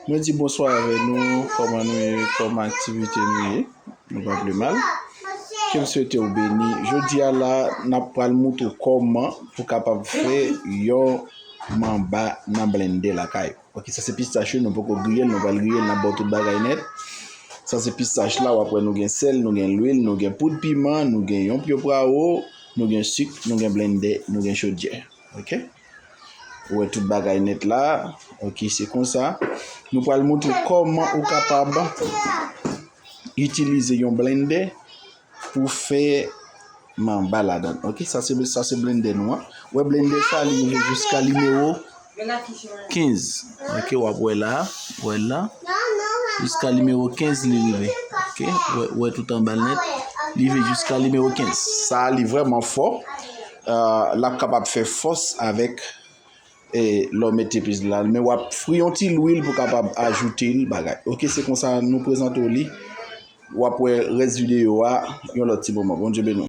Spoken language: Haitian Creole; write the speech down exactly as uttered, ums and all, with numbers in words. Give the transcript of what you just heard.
Mwen di bonswa avè nou, kòman nou ye, kòman aktivite nou ye? Nou pa pi mal. Ke m swete w beni. Jodi a la, n ap pral moutre w kòman pou w kapab fè yon manba nan blendè lakay ou. Ok, sa se pistach yo, nou poko griye l, nou pral griye l, n ap ba w tout bagay nèt. Sa se pistach la, w ap wè nou gen sèl, nou gen lwil, nou gen poud piman, nou gen yon pye pwawo, nou gen sik, nou gen blendè, nou gen chodyè. Ok? Ou wè tout bagay nèt la. Ok, se konsa. Nou pral moutre w kòman ou kapab itilize yon blendè pou fè manba ladan. Ok, sa se, sa se blendè nou an. Ou wè blendè sa, li rive jiska nimewo kenz. Ok, w ap wè la, wè la. Jiska nimewo kenz li rive. Ok, wè, wè tout anba l nèt. Li rive jiska nimewo kenz. Sa li vrèman fò. Euh, l ap kapab fè fòs avèk e lè w mete epis la, men w ap fri yon ti lwil pou kapab ajoute l bagay. Ok, se konsa nou prezante w li. W ap wè rès videyo a yon lòt ti moman. Bondye beni w.